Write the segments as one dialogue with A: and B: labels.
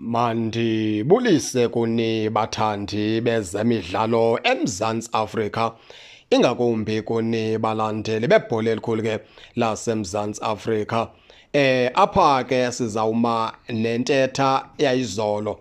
A: Mandibulise kuni bathandi bezemidlalo eMzantsi Afrika, ingakumbi kuni balandeli bebhola elikhulu ke laseMzantsi Afrika. Apha ke sizawuma nentetha yayizolo.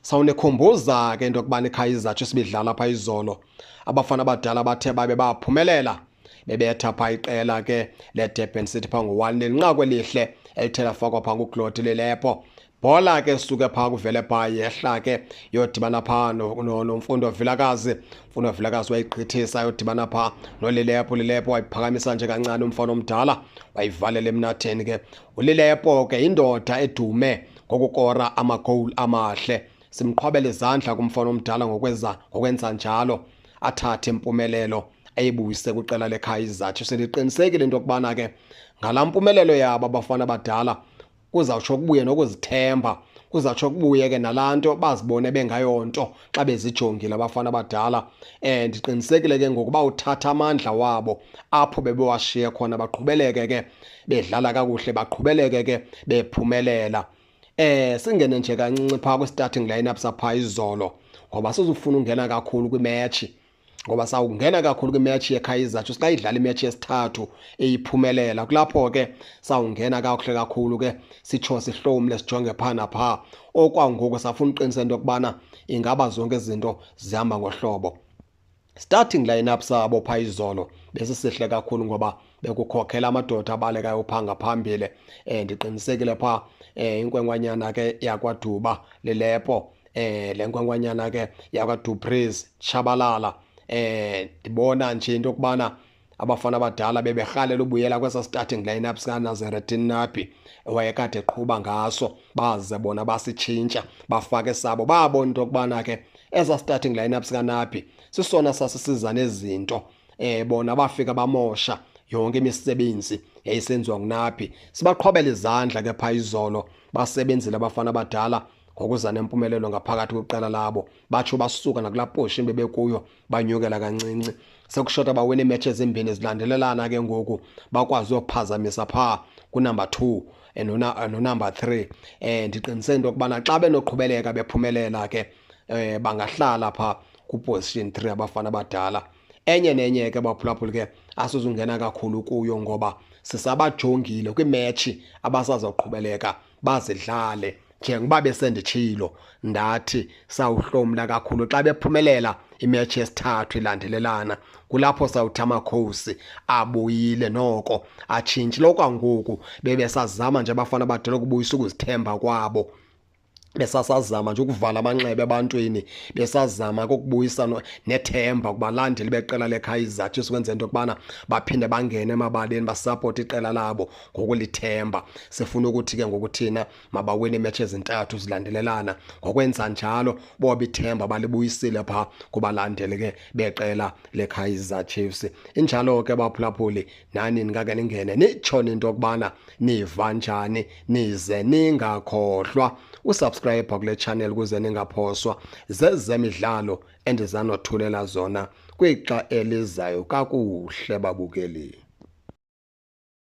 A: Sawunikhumbuza ke into yokubana iKaizer Chiefs ibidlala apha izolo. Abafana abadala bathe babe baphumelela bebetha pha iqela ke leDurban City pha ngo-1-0, inqaku elihle elithe lafakwa pha nguGlody Lilepo. Bhola ke suke pha kuvele pha yehla ke yodibana pha noMfundo Vilakazi. Mfundo Vilakazi wayigqithisa yodibana pha noLilepo. Lilepo wayiphakamisa nje kancane umfana omdala wayivalela emnatheni ke. ULilepo ke indoda edume ngokukora amagowuli amahle. Simqhwabela izandla kumfana omdala ngokwenza njalo, athathe impumelelo ayibuyise kwiqela leKaizer Chiefs. Ndiqinisekile into yokubana ke ngalaa mpumelelo yabo abafana abadala kuzawutsho kubuye nokuzithemba, kuzawutsho kubuye ke nalaa nto bazibone bengayonto xa bezijongile abafana abadala. Ndiqinisekile ke ngokuba uthatha amandla wabo apho bebewashiye khona, baqhubeleke ke bedlala kakuhle, baqhubeleke ke bephumelela. Singene nje kancinci phaa kwi-starting lineup saphaa izolo, ngoba sizufuna ungena kakhulu kwimetshi, ngoba sawungena kakhulu kwimetshi yeKaizer Chiefs xa idlala imetshi yesithathu eyiphumelela. Kulapho ke sawungena kakuhle kakhulu ke sitsho sihlomle sijonge phaa naphaa. Okwangoku safuna uqinisa into yokubana ingaba zonke izinto zihamba ngohlobo. Starting lineup sabo phaa izolo besisihle kakhulu ngoba bekukhokhela amadoda abalekayo phaa ngaphambili. Ndiqinisekile phaa inkwenkwanyana ke yakwaDuba Lilepo, le nkwenkwanyana ke yakwaDu Preez Tshabalala. Ndibona nje into yokubana abafana abadala beberhalela ubuyela kwesa starting lineup sikaNazarethin Nabi wayekade eqhuba ngaso, baze bona basitshintsha bafake sabo. Babona into yokubana ke esa starting lineup sikaNabi sisona sasisiza nezinto. Bona bafika bamosha yonke imisebenzi yayisenziwa nguNabi. Sibaqhwabela izandla ke phaa izolo, basebenzile abafana abadala ngokuza nempumelelo ngaphakathi kweqela labo. Batsho basuka nakulaa portion bebekuyo banyukela kancinci. Sekushota bawina iimetshi ezimbini zilandelelana ke ngoku, bakwazi uyophazamisa phaa kunumber 2 nonumber 3. Ndiqiniseke into yokubana xa benoqhubeleka bephumelela ke bangahlala phaa kuposition 3 abafana abadala. Enye nenye ke baphulaphuli ke asizungena kakhulu kuyo ngoba sisabajongile kwiimetshi abasazoqhubeleka bazidlale. Njengoba besenditshilo ndathi sawuhlomla kakhulu xa bephumelela imetshi yesithathu ilandelelana, kulapho sawuthi amakhosi abuyile noko atshintshile. Okwangoku bebesazama nje abafana abadala ukubuyisa ukuzithemba kwabo, besasazama nje ukuvala amanxeba ebantwini, besazama ukubuyisa nethemba kubalandeli beqela leKaizer Chiefs ukwenzela into yokubana baphinde bangene emabaleni basapote iqela labo ngokulithemba. Sifuna ukuthi ke ngoku thina mabawine iimetshi ezintathu zilandelelana, ngokwenza njalo boba ithemba balibuyisile phaa kubalandeli ke beqela leKaizer Chiefs. Injalo ke baphulaphuli, nani ningake ningene nitshone into yokubana niva njani, nize ningakhohlwa usubscribe kule channel ukuze ningaphoswa zezemidlalo endizanothulela zona kwixa elizayo. Kakuhle babukeli.